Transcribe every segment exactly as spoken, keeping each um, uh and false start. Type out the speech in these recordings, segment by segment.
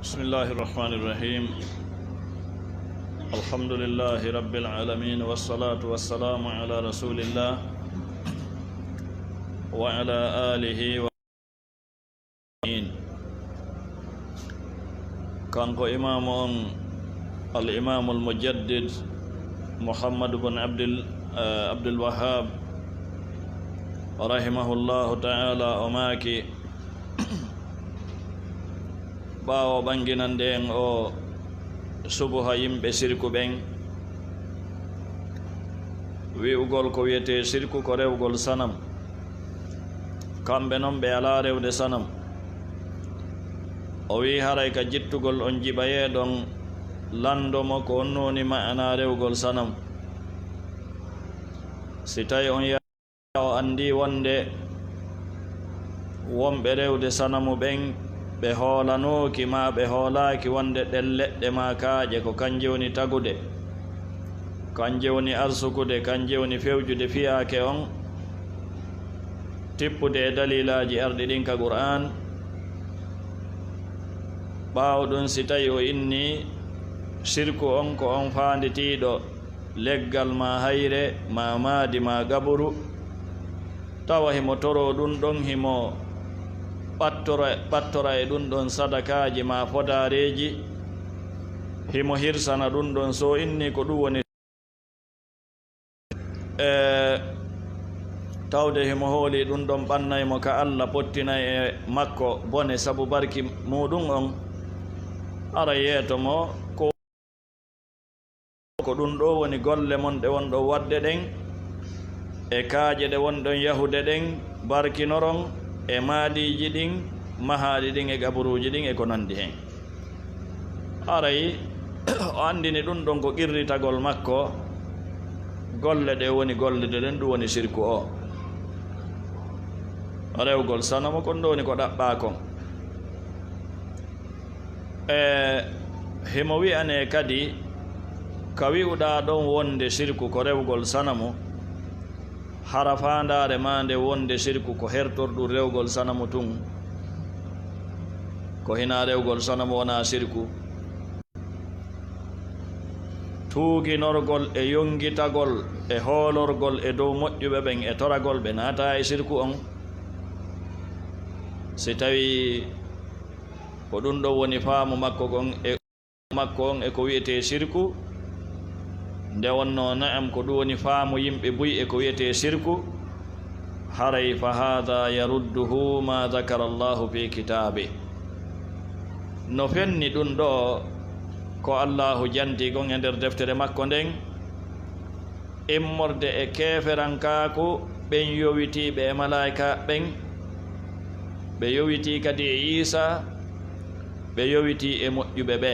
بسم الله الرحمن الرحيم. الحمد لله رب العالمين، والصلاة والسلام على رسول الله وعلى آله و Kanko imaamu on, al imaamul mujaddid Muhammad bun Abdil, eh, Abdul Wahhab, rahimahullahu ta'ala, o maaki, ɓaawo ɓanginande en o subuha yimɓe sirku ɓen, wi'ugol ko wi'etee sirku ko rewgol sanam. Kamɓe non ɓe alaa rewde sanam. O wi'i haray ka jittugol on jiɓayee ɗon lanndo mo ko honno woni ma'anaa rewgol sanam. Si tawi on ya-, o anndi wonde wonɓe rewde sanamu ɓen, ɓe hoolanooki maa ɓe hoolaaki wonde ɗen leɗɗe maa kaaƴe ko kanje woni tagude, kanje woni arsukude, kanje woni fewjude fiyaake on, tippude e daliilaaji arɗi ɗin ka Qur'aan. Ɓaawo ɗun, si tawi o inni sirku on ko on faanditiiɗo leggal maa hayre maa maadi maa gaburu, tawa himo toroo ɗun ɗon, himo ɓattora, ɓattora e ɗun ɗon sadakaaji maa fodaareeji, himo hirsana ɗun ɗon, so o inni ko ɗun woni, e, tawde himo hoolii ɗun ɗon ɓannay mo ka Alla, pottinay e makko bone sabu barki muuɗun on, hara yeeto mo ko Ko ɗun ɗoo woni golle mon ɗe wonɗon waɗde ɗen, e kaaƴe ɗe wonɗon yahude ɗen, barkinoron e maadiiji ɗin, mahaaɗi ɗin, e gaburuuji ɗin, e ko nanndi hen. Haray o anndini ɗun ɗon ko qirritagol makko, golle ɗe woni gollude ɗen, ɗun woni sirku o. Rewgol sanamu kon ɗoo woni ko ɗaɓɓaa kon. E himo wi'anee kadi, ka wi'uɗaa ɗon wonde sirku ko rewgol sanamu, hara faandaare maa nden wonde sirku ko hertorɗun rewgol sanamu tun, ko hinaa rewgol sanamu wonaa sirku. Tuuginorgol e yonngitagol e hoolorgol e dow moƴƴuɓe ɓen e toragol ɓe naataa e sirku on. Si tawii ko ɗun ɗon woni faamu makko kon e, makko on e ko wi'etee sirku, nde wonnoo na'am ko ɗun woni faamu yimɓe buy e ko wi'etee sirku, haray fa haadha yarudduhu ma dhakara Allahu fi kitaabih. No fenni ɗun ɗoo ko Allaahu jantii kon e nder deftere makko nden, immorde e keeferankaaku ɓen yowitiiɓe e malaa'ikaaɓe ɓen, ɓe yowitii kadi e Iisaa, ɓe yowitii e moƴƴuɓe ɓe.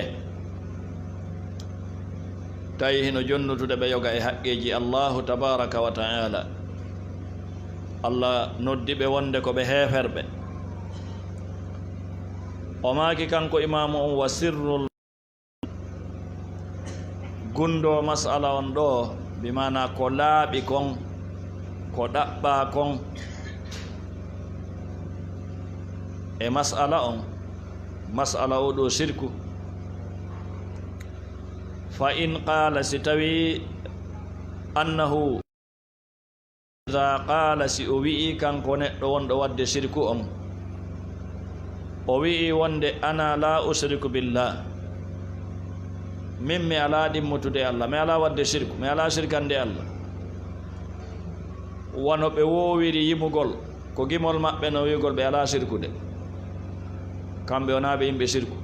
Tawi hino jonnutude ɓe yoga e haqqeeji Allaahu tabaaraka wa ta'aala. Alla noddi ɓe wonde ko ɓe heeferɓe. O maaki kanko imaamu on, wa sirrul Gunndoo mas'ala on ɗoo, bi maanaa ko laaɓi kon, ko ɗaɓɓaa kon e mas'ala on, mas'ala oo ɗoo sirku. Fa in qaala, si tawii, annahu, idaa qaala, si o wi'ii kanko neɗɗo wonɗo waɗde sirku on, o wi'ii wonde, "Ana laa usriku billah." Min mi alaa ɗimmutude Alla, mi alaa waɗde sirku, mi alaa sirkande Alla. Wano ɓe woowiri yimugol, ko gimol maɓɓe no wi'ugol ɓe alaa sirkude. Kamɓe wonaa ɓe yimɓe sirku.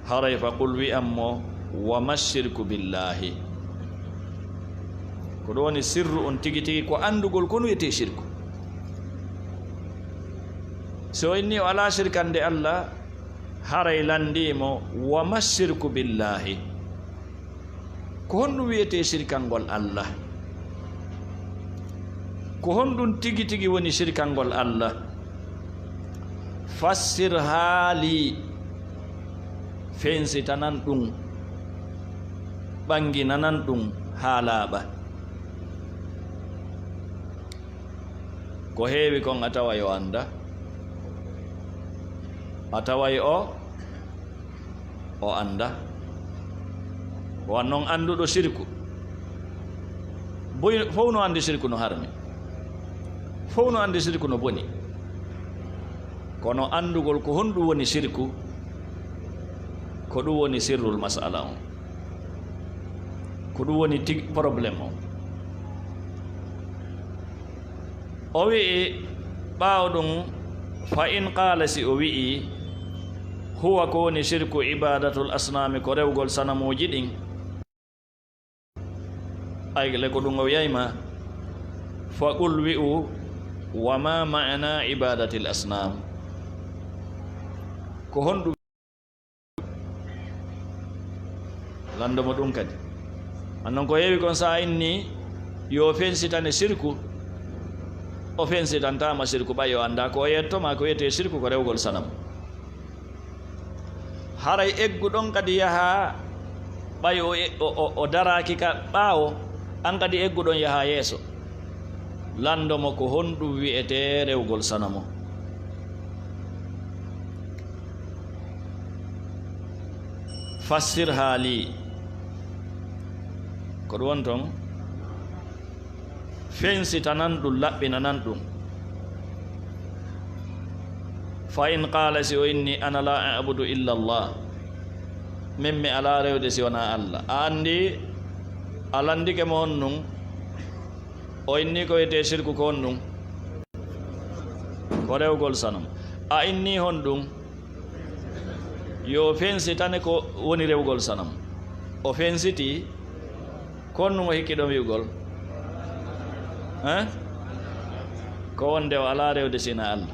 Haray fa qul, wi'an mo, "Wa ma shirku billahi." Ko ɗun woni sirru on tigi tigi, ko anndugol ko no wi'etee shirku. Si o inni o alaa shirkande Alla, haray lanndii mo, "Wa ma shirku billahi." Ko honɗun wi'etee sirkangol Alla? Ko honɗun tigi tigi woni sirkangol Alla? Fassir haa lii, fensitanan ɗun, ɓanginanan ɗun haa laaɓa. Ko heewi kon a taway o anndaa, a taway o O annda. Wan non annduɗo sirku. Boy, fow no anndi sirku no harmi. Fow no anndi sirku no boni. Kono anndugol ko honɗum woni sirku, ko ɗum woni sirrul masala on. Ko ɗum woni tig-, problème on. O wi'i, ɓaawo ɗum, fa in qaala, si o wi'i, huwa, ko woni sirku, ibadatul asnami, ko rewgol sanamuuji ɗin. Ay, le ko ɗum o wi'ay ma, fa qul, wi'u, wa ma ma'ana ibadatil asnam? Ko honɗum Lanndo mo ɗum kadi. Annon ko heewi kon, so a inni yo fensitane sirku, o fensitantaama sirku, ɓay o anndaa ko o yetto ma ko wiyetee sirku, ko rewgol sanam. Haray eggu ɗon kadi yaha, ɓay o, o, o, o daraaki ka ɓaawo, an kadi eggu ɗon yaha yeeso. Lanndo mo ko honɗum wi'etee rewgol sanamo. Fassir haali. Ko ɗum won ton? Fensitanan ɗum, laɓɓinanan ɗum. Fa in qaala, si o inni, ana la a'budu illa Allah, min mi alaa rewde si wonaa Allah. A anndi, a lanndike mo honɗum? O inni ko wiyetee sirku ko honɗum? Ko rewgol sanam. A inni honɗum? Yo fensitane ko woni rewgol sanam. O fensiti, ko honɗum o hikki ɗon wi'ugol? Hein? Ko wonde o alaa rewde sina Allah.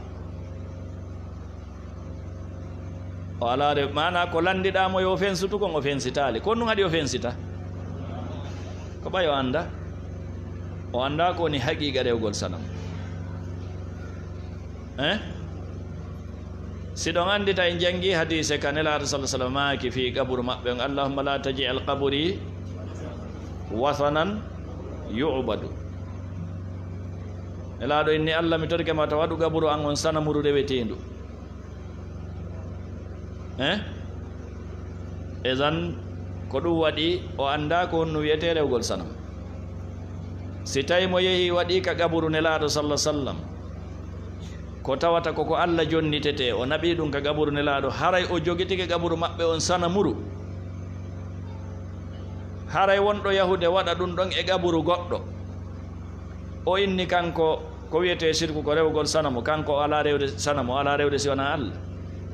O alaa rew-, maanaa ko lanndiɗaa mo yo fensutu kon, o fensitaali. Ko honɗum haɗi o fensita? Ko ɓay o annda. O annda ko woni haqiiqa rewgol sanam. Eh? Si ɗon anndi, ta en janngi hadiise ka Nelaaɗo sallallahu alaihi wasallam maaki fii qaburu maɓɓe on, "Allahumma la taj'al qabri wathanan yu'badu." Nelaaɗo inni, "Allah, mi torike ma, ta waɗu qaburu an on sanamuru reweteendu." Eh? Ezan, ko ɗum waɗi o annda ko honno wiyetee rewgol sanam. Si tawi mo yehi waɗi ka qaburu Nelaaɗo sallallahu alaihi wasallam, ko tawata ko ko Allah jonnitetee, o naɓi ɗum ka qaburu Nelaaɗo, haray o jogitike qaburu maɓɓe on sanamuru. Haray wonɗo yahude waɗa ɗum ɗon e qaburu goɗɗo. O inni kanko ko wiyetee sirku ko rewgol sanamu, kanko o alaa rewde sanamu, o alaa rewde si wonaa Allah.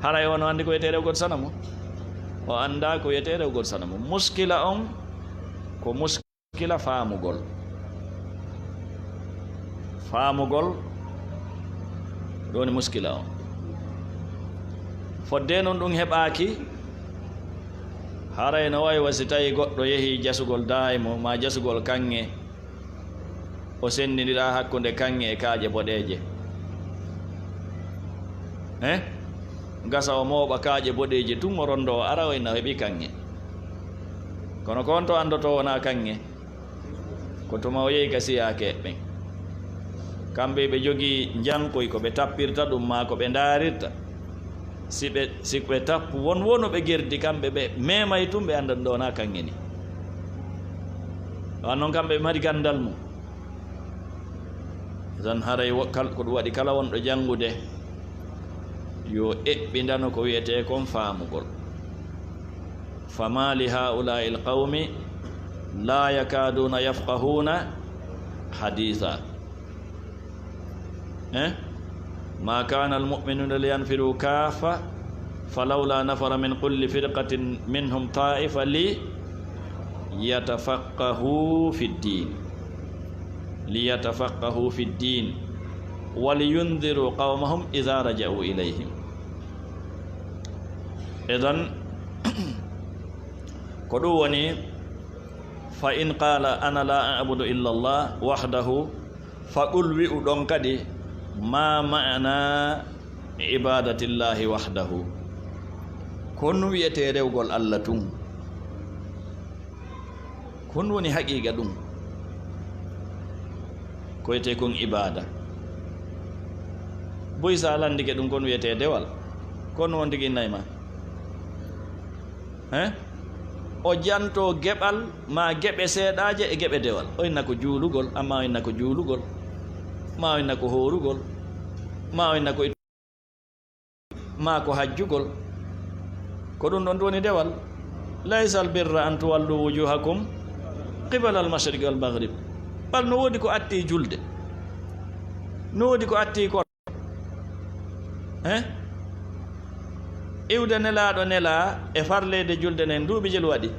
Haray o no anndi ko wiyetee rewgol sanamu? O annda ko wiyetee rewgol sanamu. Muskila on ko mus- Muskila faamugol. Faamugol, ɗum woni muskila on. Fodde non ɗum heɓaaki, haray no wayi wa si tawi goɗɗo yehi jasugol daaymo, maa jasugol kaŋŋe, o senndindira hakkunde kaŋŋe e kaaƴe boɗeeje. Eh? Gasa o mooɓa kaaƴe boɗeeje tun, o rondo o ara, o inna o heɓi kaŋŋe. Kono ko on to anndoto wonaa kaŋŋe? Ko tuma o yehi ka siyaakeeɓe ɓen. Kamɓe ɓe jogii njankoy ko ɓe tappirta ɗum maa ko ɓe ndaarirta. Si ɓe, si ɓe tappu won wono ɓe gerdi, kamɓe ɓe meemay tun, ɓe annda ɗum ɗo wonaa kaŋŋe ni. Wa non kamɓe ɓe mari ganndal mum. Tan haray wo-, kal-, ko ɗum waɗi kala wonɗo janngude yo eɓɓindano ko wiyetee kon faamugol. Fama li haulai lqawmi la yakaduna yafqahuna haditha. Eh? Ma kana almu'minuna liyanfiru kaffa falawla nafara min kulli firqatin minhum ta'ifa liyatafaqqahu fi ddin. Liyatafaqqahu fi ddin. Wa liyunziru qawmahum idha raja'u ilayhim. Idan, ko ɗum woni, fa in qala, "Ana la a'budu illa Allah wahdahu," fa qul, wi'u ɗon kadi, "Ma ma'ana ibadatillahi wahdahu?" Ko honɗum wiyetee rewgol Allah tun? Ko honɗum woni haqiiqa ɗum? Ko wiyetee kon ibaada. Boy, so a lanndike ɗum, ko honɗum wiyetee dewal? Ko honɗum on tigi innay ma? Hein? O janto geɓal ma geɓe seeɗaaje e geɓe dewal. O inna ko juulugol, amma o inna ko juulugol, ma o inna ko hoorugol, ma o inna ko it-, ma ko hajjugol. Ko ɗum ɗon woni dewal. Laysal birra an tuwallu wujuhakum qibala al mashriqi wal maghrib. Bal no woodi ko atti julde, no woodi ko atti ko Hein? Iwde Nelaaɗo nelaa e farleede julde nden, duuɓi jelu waɗi?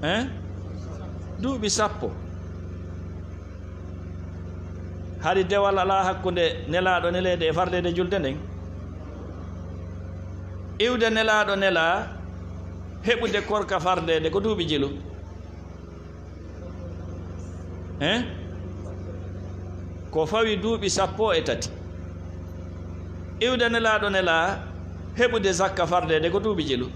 Hein? Duuɓi sappo. Hari dewal alaa hakkunde Nelaaɗo neleede e farleede julde nden? Iwde Nelaaɗo nelaa, heɓude korka farleede ko duuɓi jelu? Hein? Ko fawi duuɓi sappo e tati. Iwde Nelaaɗo nelaa, heɓude zakka farleede ko duuɓi jelu?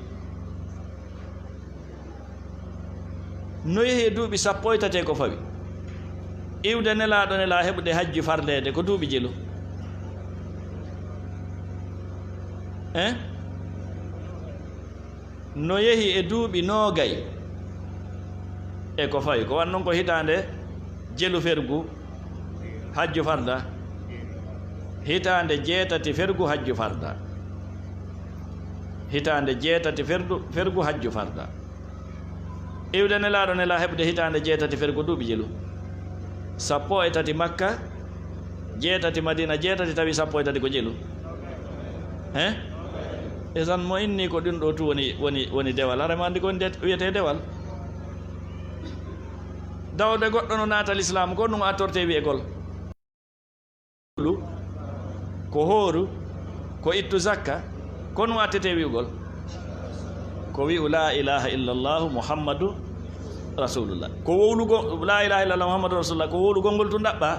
No yehi e duuɓi sappo e tati e ko fawi. Iwde Nelaaɗo nelaa, heɓude hajju farleede ko duuɓi jelu? Hein? No yehi e duuɓi noogay e ko fawi. Ko wan non ko hitaande jelu fergu hajju farda, hitaande jeetati fergu hajju farda, hitaande jeetati ferdu, fergu hajju farda. Iwde Nelaaɗo nelaa heɓude hitaande jeetati fergu duuɓi jelu. Sappo e tati Makka, jeetati Madina, jeetati tawi sappo e tati ko jelu. Hein? Isan mo inni ko ɗum ɗo tu woni, woni, woni dewal. Hara ma anndi ko woni de-, wiyetee dewal. Dawde goɗɗo no naata lislaam ko ɗum attortee wi'egol. Ko hooru, ko ittu zakka, ko ɗum attetee wi'ugol. Ko wi'u laa ilaaha illallahu Muhammadu Rasulullah. Ko wowlugo laa ilaaha illallahu Muhammadu Rasulullah, ko wowlugol ngol tun ɗaɓɓa?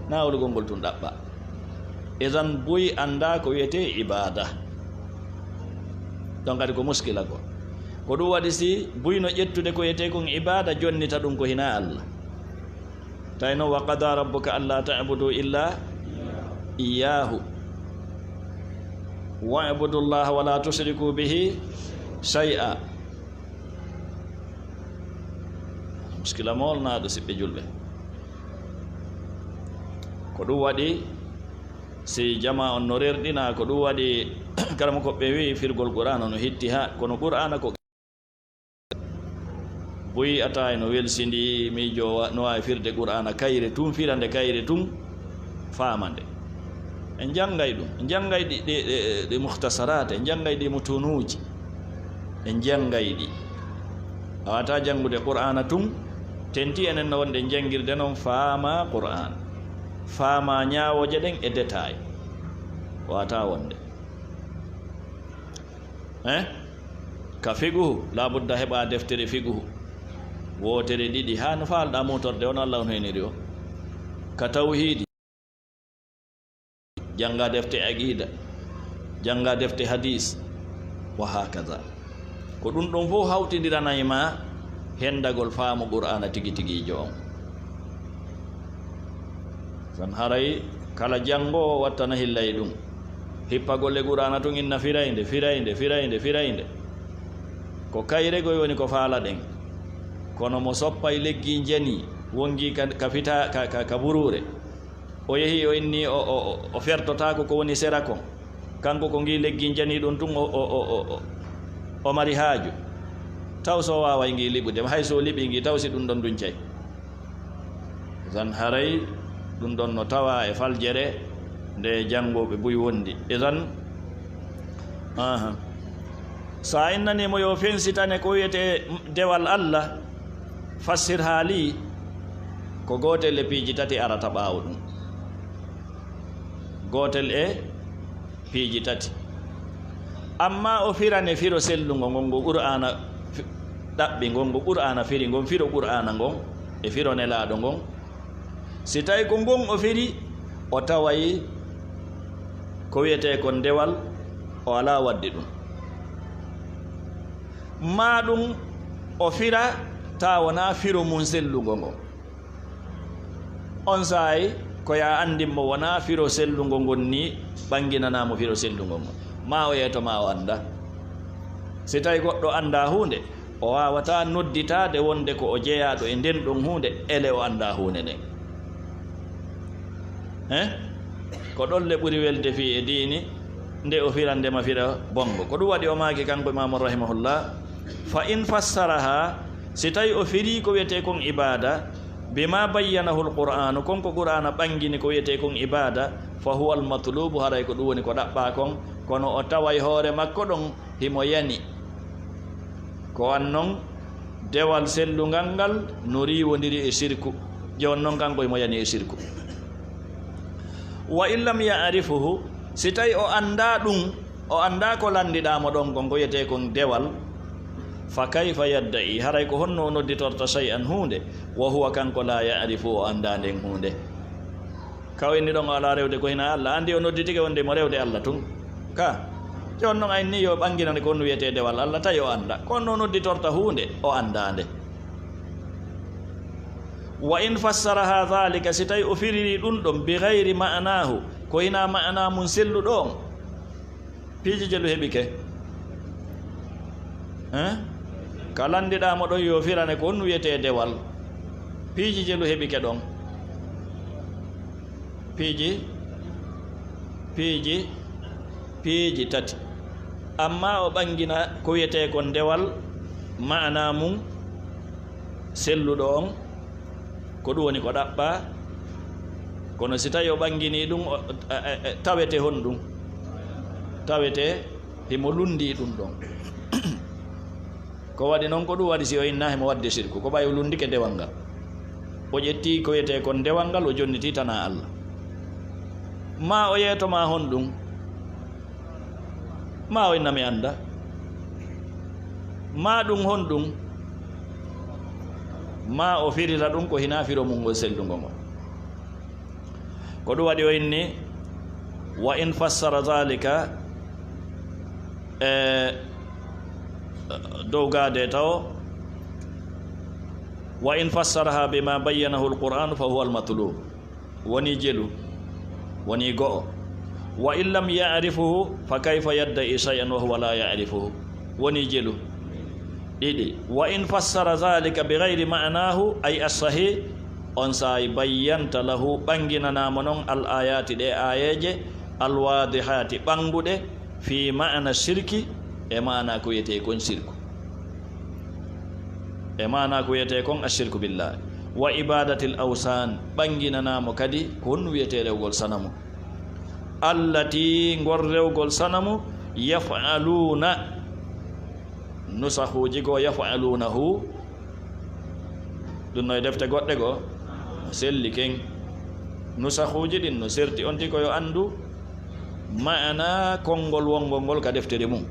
Na wowlugol ngol tun ɗaɓɓa. Idan buy annda ko wiyetee ibaada. Ɗon kadi ko muskila ko. Ko ɗum waɗi si buy no ƴettude ko wiyetee kon ibaada, jonnita ɗum ko hinaa Allah. Tawi noon, wa qada rabbuka alla ta'budu illa iyyahu wa'budu llaha wa la tushriku bihi shay'a. Muskila moolnaaɗo, siɓɓe julɓe. Ko ɗum waɗi, si jama on no rerɗina, ko ɗum waɗi, karamokooɓe wi'i firgol Qur'aana no hitti haa, kono Qur'aana ko buy ataa no welsindi, miijo wa-, no waawi firde Qur'aana kayre tun, fira nde kayre tun, faama nde. En janngay ɗum, en janngay ɗi, ɗi, ɗi, ɗi mukhtasaraat, en janngay ɗi mutunuuji, en janngay ɗi. A waawataa janngude Qur'aana tun, tenti enen no wonde janngirde non, faama Qur'aana, faama ñaawooje ɗen e détail. Waawataa wonde. Eh? Ka fiqhu, labudda heɓa deftere fiqhu. Wootere, ɗiɗi, haa no faalɗaa mootorde, on Allah on heeniri o. Ka tawhiidi, jannga defte aqiida, jannga defte hadiis, wa hakaza. Ko ɗum ɗon fof hawtindiranay ma hendagol faamu Qur'aana tigi tigiijo on. San haray kala janngoowo wattana hillay ɗum. Hippagol e Qur'aana tun inna firaynde, firaynde, firaynde, firaynde. Ko kayre goy woni ko faalaɗen. Kono mo soppay leggi njani, wongi ka, ka fita, ka, ka, ka buruure. O yehi, o inni, o, o, o, o fertotaako ko woni sera kon. Kanko ko ngi leggi njani ɗum tun o, o, o, o, o, o mari haaju. Taw so waaway ngi liɓude, hay so liɓi ngi, taw si ɗum ɗon duncay. Idan haray ɗum ɗon no tawa e faljere nde janngooɓe buy wondi. Idan, aha. So a innanii mo yo fensitane ko wiyetee dewal Allah, fassir haali, ko gootel e piiji tati arata ɓaawo ɗum. Gootel e piiji tati. Amma o firane firo sellungo ngon, ngo Qur'aana fi-, ɗaɓɓi ngon, ngo Qur'aana firi ngon, firo Qur'aana ngon, e firo Nelaaɗo ngon. Si tawi ko ngon o firi, o taway ko wiyetee kon dewal, o alaa waɗde ɗum. Maa ɗum o fira, taa wonaa firo mum sellungo ngon. On saa'i, ko yaa anndin mo wonaa firo sellungo ngon ni ɓannginanaa mo firo sellungo ngon. Ma o yeeto ma o annda. Si tawi goɗɗo annda huunde, o waawata nodditaade wonde ko o jeyaaɗo e nden ɗon huunde, ele o annda huunde nden. He? Ko ɗon le ɓuri welde fii e diini, nde o firande ma fira bongo. Ko ɗum waɗi o maaki kanko Imaamu rahimahullah, fa in fassaraha, si tawi o firii ko wiyetee kon ibaada, bima bayyanahu alqur'anu, kon ko Qur'aana ɓangini ko wiyetee kon ibaada, fa huwa almatlubu, haray ko ɗum woni ko ɗaɓɓaa kon, kono o taway hoore makko ɗon himo yani. Ko wan non dewal sellungal ngal no riiwondiri e sirku. Jooni non kanko himo yani e sirku. Wa in lam ya'rifuhu, si tawi o annda ɗum, o annda ko lanndiɗaa mo ɗon kon ko wiyetee kon dewal, fa kayfa yadda'i, haray ko honno o nodditorta shay'an huunde, wa huwa kanko la ya'rifu, o annda nden huunde. Ka o inni ɗon o alaa rewde ko hinaa Alla, anndi o nodditike wonde mo rewde Alla tun. Ka, jooni non a inni yo ɓanginane ko honno wiyetee dewal Alla, tawi o annda. Ko honno o nodditorta huunde, o annda nde. Wa in fassaraha dhalika, si tawi o firiri ɗum ɗon, bi ghayri ma'nahu, ko hinaa ma'ana mun selluɗo on, piiji jelu heɓike. Hein? Ka lanndiɗaa mo ɗon yo firane ko honno wiyetee dewal. Piiji jelu heɓike ɗon. Piiji, piiji, piiji tati. Amma o ɓangina ko wiyetee kon dewal, ma'ana mun selluɗo on, ko ɗum woni ko ɗaɓɓaa. Kono si tawi o ɓanginii ɗum, o, e, e, e, tawete honɗum? Tawete himo lunndii ɗum ɗon. Ko waɗi non, ko ɗum waɗi si o inna himo waɗde sirku, ko ɓay o lunndike dewal ngal. O ƴettii ko wiyetee kon dewal ngal, o jonnitii tanaa Alla. Ma o yeeto ma honɗum? Ma o inna mi annda. Ma ɗum honɗum? Ma o firira ɗum ko hinaa firo mun ngol sellungol ngol. Ko ɗum waɗi o inni, wa in fassara dhalika, e dow gaade tawo, wa in fassaraha bima bayyanahu alqur'anu fa huwa almatlub. Woni jelu, woni go'o. Wa in lam ya'rifuhu, fa kayfa yadda'i shay'an wa huwa la ya'rifuhu? Woni jelu. Ɗiɗi. Wa in fassara dhalika bi ghayri ma'nahu, ay as-sahih, on saa'i bayyanta lahu, ɓanginanaa mo non al-ayati, ɗe aayeeje, al-wadihati, ɓannguɗe, fi ma'na shirki, e maana ko wiyetee kon shirku. E maana ko wiyetee kon ashirku billah. Wa ibadatil awsan, ɓanginanaa mo kadi ko honno wiyetee rewgol sanamu. Allati, ngol rewgol sanamu, yaf'aluna, nusahuuji goo yaf'alunahu, ɗum no e defte goɗɗe goo, no selli ken. Nusahuuji ɗin no serti on ti ko yo anndu maana konngol wonngol ngol ka deftere mum.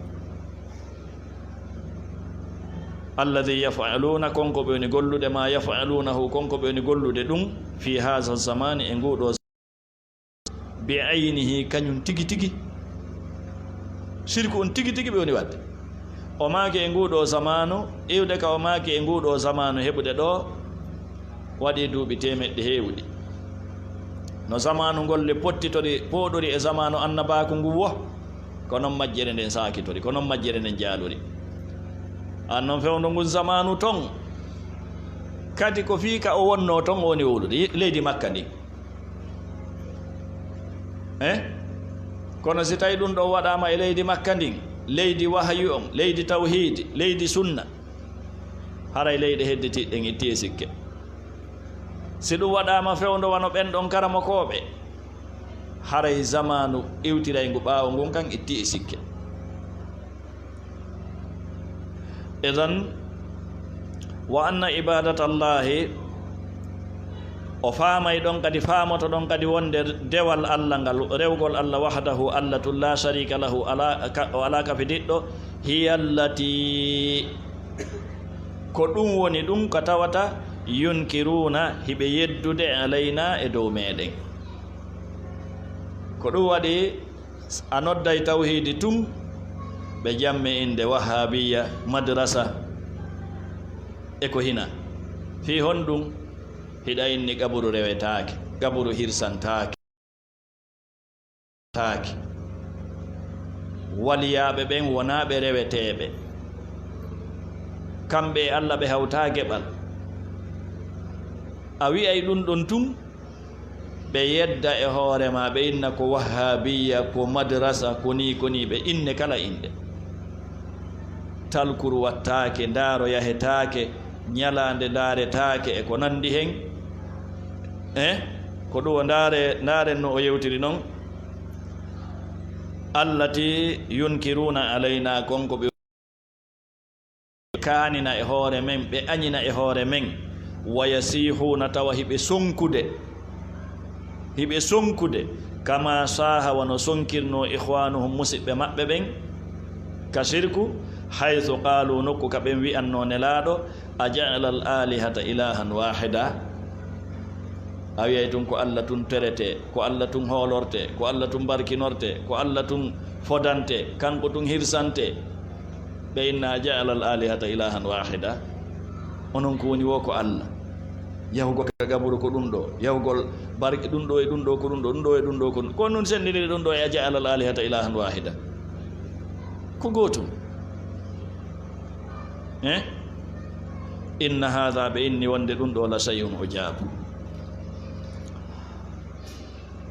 Alladhi yaf'aluna, kon ko ɓe woni gollude, ma yaf'alunahu, kon ko ɓe woni gollude ɗum, fi hadha zamani, e nguu ɗoo, bi aynihi, kañum tigi tigi. Sirku on tigi tigi ɓe woni waɗde. O maaki e nguu ɗoo zamaanu, iwde ka o maaki e nguu ɗoo zamaanu heɓude ɗoo, waɗi duuɓi teemeɗɗe heewuɗi. No zamaanu ngol le pottitori, pooɗori e zamaanu annabaaku ngu wo, ko non majjere nden saakitori, ko non majjere nden jaalori. An non fewndo ngun zamaanu ton, kadi ko fii ka o wonnoo ton o woni wowlude leydi Makka ndin. Eh? Kono si tawi ɗum ɗo waɗaama e leydi Makka ndin, leydi wahayu on, leydi tawhiidi, leydi sunna, haray leyɗe hedditiiɗe ɗen itti e sikke. Si ɗum waɗaama fewndo wano ɓen ɗon karamokooɓe, haray zamaanu iwtirayngu ɓaawo ngun kan itti e sikke. Idan, wa anna ibadatallahi, o faamay ɗon kadi, faamoto ɗon kadi wonde dewal Allah ngal, rewgol Allah wahdahu, Allah tun, la sharika lahu, ala ka, o ala kafidiɗɗo, hiya allati, ko ɗum woni ɗum ka tawata, yunkiruna, hiɓe yeddude, alayna, e dow meɗen. Ko ɗum waɗi a nodday tawhiidi tun, ɓe jamme innde wahaabiya, madrasa, e ko hina. Fii honɗum? Hiɗa inni qaburu rewetaake, qaburu hirsantaake. Taake. Waliyaaɓe ɓen wonaa ɓe reweteeɓe. Kamɓe e Alla ɓe hawtaa geɓal. A wi'ay ɗun ɗon tun, ɓe yedda e hoore maa, ɓe inna ko Wahhaabiyya, ko madrasa, ko nii, ko nii, ɓe inne kala innde. Talkuru wattaake, ndaaro yahetaake, ñalaande ndaaretaake, e ko nanndi hen. Eh? Ko ɗum o ndaare, ndaaren no o yewtiri non. Allati yunkiruuna alaynaa, kon ko ɓe kaanina e hoore men, ɓe añina e hoore men. Wa yasiihuuna, tawa hiɓe sonkude. Hiɓe sonkude, kama saaha, wano sonkirnoo ikhwaanuhum, musiɓɓe maɓɓe ɓen, ka sirku, haythu qaaluu, nokku ka ɓen wi'annoo Nelaaɗo, a ja'ala al-aalihata ilaahan waahida? A wi'ay tun ko Alla tun teretee, ko Alla tun hoolortee, ko Alla tun barkinortee, ko Alla tun fodantee, kanko tun hirsantee. Ɓe inna, a ja'ala al-aalihata ilaahan waahida? Onon ko woni woo ko Alla? Yahugol ka gaburu ko ɗum ɗoo, yahugol barke ɗum ɗoo e ɗum ɗoo ko ɗum ɗoo, ɗum ɗoo e ɗum ɗoo ko ɗum. Ko nun senndiniri ɗum ɗoo e a ja'ala al-aalihata ilaahan waahida? Ko gootum. Eh? Inna haadha, ɓe inni wonde ɗum ɗoo, la shay'un ujaabu.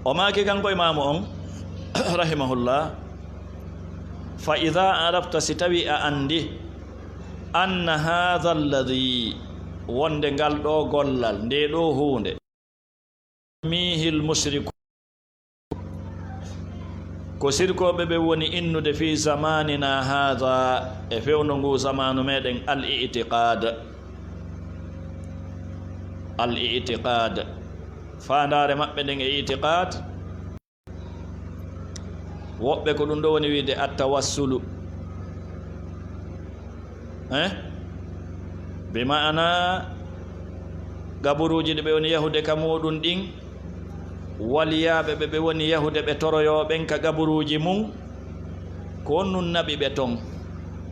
O maaki kanko imaamu on, rahimahullah, fa idha arafta, si tawi a anndi, anna haadha alladhi, wonde ngal ɗoo gollal, nde ɗoo huunde, miihil mushriku, ko sirkooɓe ɓe woni innude fi zamanina haadha, e fewndo ngu zamaanu meɗen, al i'tiqad. Al i'tiqad. Faandaare maɓɓe nden e i'tiqad, woɓɓe ko ɗum ɗo woni wiide attawassulu. Eh? Bi ma'ana, gaburuuji ɗi ɓe woni yahude ka muuɗum ɗin, waliyaaɓe ɓe ɓe woni yahude ɓe toroyoo ɓen ka gaburuuji mum, ko on nun naɓi ɓe ton.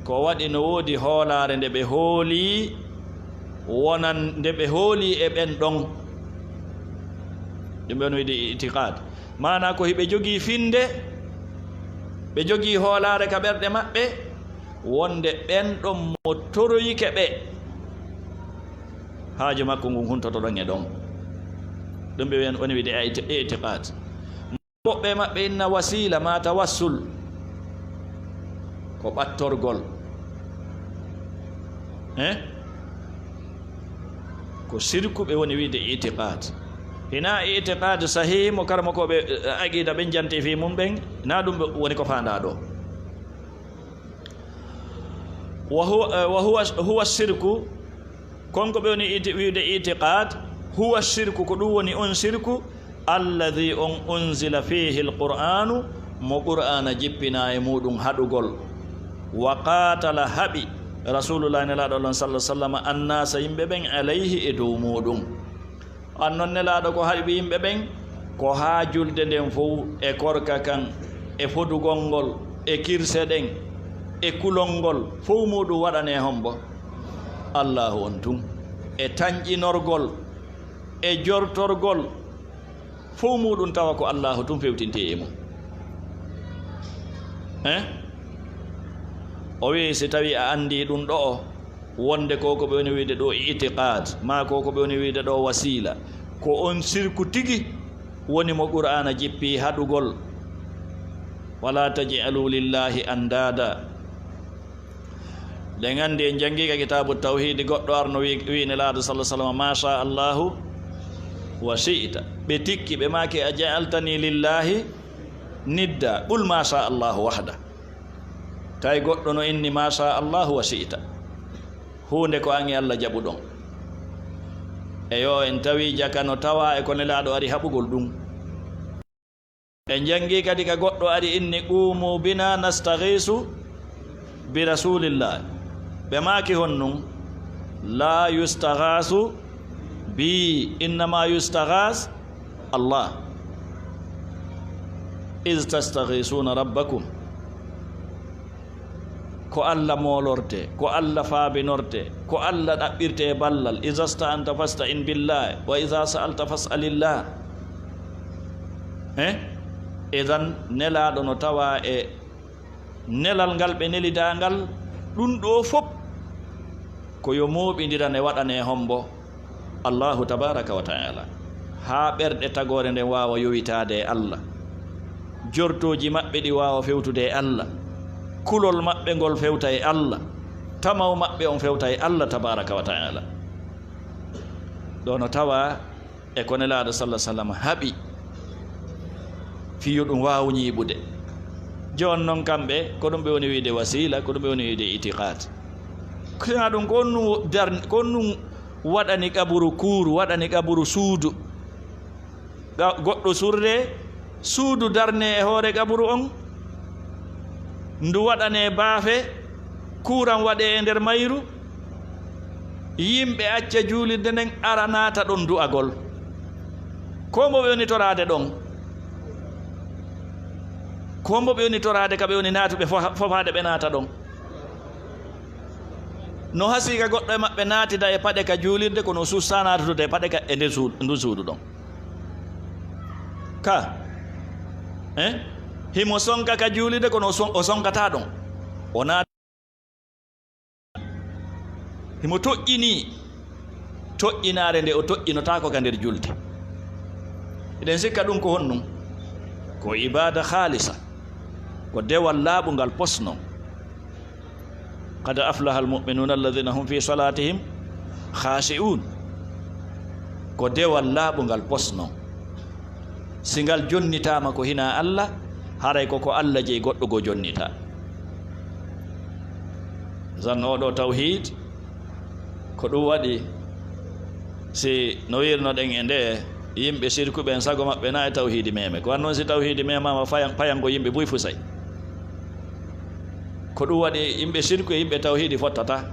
Ko waɗi no woodi hoolaare nde ɓe hoolii, wonan nde ɓe hoolii e ɓen ɗon. Ɗum ɓe woni wiide itiqaad. Maanaa ko hiɓe jogii finnde, ɓe jogii hoolaare ka ɓerɗe maɓɓe, wonde ɓen ɗon mo toroyike ɓe, haaju makko ngun huntoto ɗon e ɗon. Ɗum ɓe woni wiide iti-, itiqaad. Woɓɓe maɓɓe inna wasiila maa tawassul ko ɓattorgol. Eh? Ko sirku ɓe woni wiide itiqaad. Hinaa itiqaad sahih mo karamokooɓe, eh, aqiida ɓen janti fii mum ɓen, hinaa ɗum woni ko faandaa ɗo. Wa huwa, eh, wa huwa, huwa sirku, kon ko ɓe woni iti-, wiide itiqaad, huwa sirku, ko ɗum woni on sirku, alladhi on unzila fiihi alqur'aanu, mo Qur'aana jippinaa e muuɗum haɗugol. Wa qaatala haɓi Rasuulullaahi Nelaaɗo Allah sallallaahu alayhi wa sallam annaasa yimɓe ɓen alayhi e dow muuɗum. Annon Nelaaɗo ko haɓi yimɓe ɓen ko haa julde nden fow e korka kan e fodugol ngol e kirse ɗen e kulol ngol fow muuɗum waɗanee hombo? Allaahu on tun. E tanƴinorgol e jortorgol. Fow muuɗum tawa ko Allaahu tun fewtintee e mum. Eh? O wi'i, si tawii a anndii ɗum ɗo'o, wonde ko ko ɓe woni wi'ude ɗoo itiqaad, maa ko ko ɓe woni wi'ude ɗoo wasiila, ko on sirku tigi woni mo Qur'aana jippii haɗugol. Walaa taj'aluu lillaahi andaada. Ɗen anndi en janngi ka kitaabu tawhiidi, goɗɗo arno wi-, wi'i Nelaaɗo sallallaahu alayhi wa sallam, "Maa shaa Allaahu wa shi'ta." Ɓe tikki, ɓe maaki, "A ja'altanii lillaahi nidda, qul maa shaa Allaahu wahda." Tawi goɗɗo no inni, "Maa shaa Allaahu wa shi'ta." Huunde ko an e Alla jaɓuɗon. Eyo, en tawi jaka no tawa e ko Nelaaɗo ari haɓugol ɗum. En janngi kadi ka goɗɗo ari inni, "Quumu bina nastaghiisu bi Rasuulillah." Ɓe maaki honnun, "Laa yustaghasu bi, innama yustaghasu Allah. Iz tastaghiisuna rabbakum." Ko Alla moolorte, ko Alla faabinorte, ko Alla ɗaɓɓirte e ballal. "Iza sta'anta fasta'in billah, wa iza sa'alta fas'alillah." Eh? Idan, Nelaaɗo no tawa e Nelal ngal ɓe nelidaa ngal, ɗum ɗoo fof ko yo mooɓindiran e waɗanee hombo Allaahu tabaaraka wa taala, haa ɓerɗe tagoore nden waawa yowitaade e Alla, jortooji maɓɓe ɗi waawa fewtude e Alla, kulol maɓɓe ngol fewta e Alla, tamaw maɓɓe on fewta e Alla tabaaraka wa taala. Ɗo no tawaa e ko Nelaaɗo sallallaahu alayhi wa sallam haɓi fii yo ɗum waaw ñiiɓude. Jooni noon kamɓe, ko ɗum ɓe woni wiide wasiila, ko ɗum ɓe woni wiide itiqaad. Ko ɗum, ko honɗum dar-, ko honɗum waɗani qaburu kuuru, waɗani qaburu suudu, ga-, goɗɗo surde, suudu darnee e hoore qaburu on, ndu waɗanee baafe, kuuran waɗee e nder mayru, yimɓe acca juulirde nden, ara naata ɗon du'agol. Ko mbo ɓe woni toraade ɗon? Ko mbo ɓe woni toraade ka ɓe woni naatuɓe fo-, fofaade ɓe naata ɗon? No hasii ka goɗɗo e maɓɓe naatida e paɗe ka juulirde, kono o suusaa naatude e paɗe ka e nder suud-, ndu suudu ɗon. Ka, eh? Himo sonka ka juulirde, kono o son-, o sonkataa ɗon. O naat-, himo toƴƴinii toƴƴinaare nde o toƴƴinotaako ka nder julde. Eɗen sikka ɗum ko honɗum? Ko ibaada khaalisa, ko dewal laaɓungal posno. Qad aflaha almu'minuna alladhina hum fi salatihim khashi'un. Ko dewal laaɓungal posno. Si ngal jonnitaama ko hinaa Alla, haray ko ko Alla jeyi, goɗɗo goo jonnitaa. Zan oo ɗoo tawhiid, ko ɗum waɗi, si no wiirnoɗen e nde, yimɓe sirku ɓen sago maɓɓe na e tawhiidi meeme. Ko wanno si tawhiidi meemaama fayan-, payango yimɓe buy fusay. Ko ɗum waɗi yimɓe sirku e yimɓe tawhiidi fottata.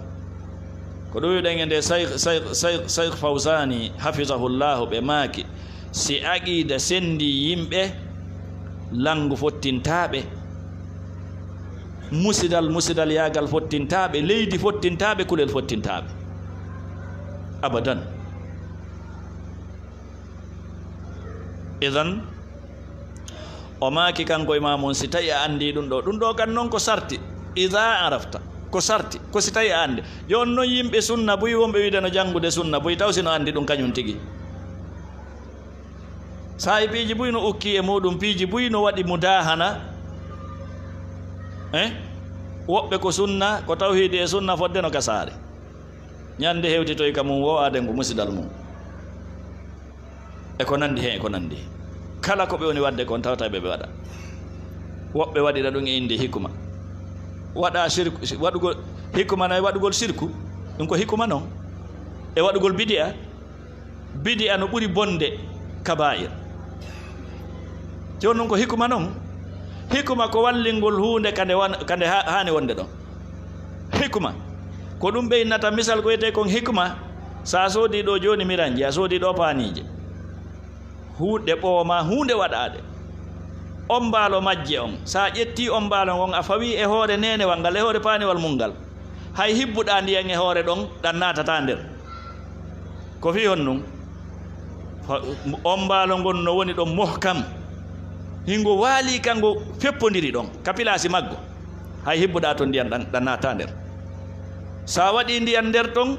Ko ɗum wiɗen e nde Sayh, Sayh, Sayh, Sayh Fawzani, hafizahullahu, ɓe maaki, si aqiida senndii yimɓe, lanngu fottintaaɓe, musidal, musidal yaagal fottintaaɓe, leydi fottintaaɓe, kulel fottintaaɓe. Abadan. Idan, o maaki kanko e maa mun, si tawi a anndi ɗum ɗo, ɗum ɗo kan noon ko sarti, ida arafta, ko sarti, ko si tawi a anndi. Jooni noon yimɓe sunna buy, wonɓe wiide no janngude sunna buy, taw si no anndi ɗum kañum tigi. Saa'i piiji buy no ukki e muɗum, piiji buy no waɗi mudaahana. Eh? Woɓɓe ko sunna, ko tawhiidi e sunna fodde no ka saare. Ñande hewtitoy ka mum wo aaden ko musidal mum. E ko nandi heen, e ko nandi heen. Kala ko ɓe woni waɗde kon tawata ɓe ɓe waɗa. Woɓɓe waɗira ɗum e innde hikma. Waɗa sirku, si-, waɗugol hikma na e waɗugol sirku, ɗum ko hikma non. E waɗugol bidi'a, bidi'a no ɓuri bonde kabaa'ir. Jooni non ko hikma non. Hikma ko wallingol huunde ka nde wan-, ka nde ha-, haani wonde ɗon. Hikma. Ko ɗum ɓeynnata misal ko wiyetee kon hikma. So a soodii ɗo jooni miranje, a soodii ɗo paaniije. Huunde ɓoomaa, huunde waɗaade. Ombaalo majje on, so a ƴettii ombaalo ngon, a fawii e hoore neenewal ngal, e hoore paaniwal mum ngal. Hay hibbuɗaa ndiyan e hoore ɗon, ɗan naatataa nder. Ko fii honɗum? Fa-, ombaalo ngon no woni ɗon muhkam. Hingo waalii ka ngo feppondiri ɗon, ka pilaasi maggo. Hay hibbuɗaa ton ndiyan ɗan, ɗan naatataa nder. So a waɗii ndiyan nder ton,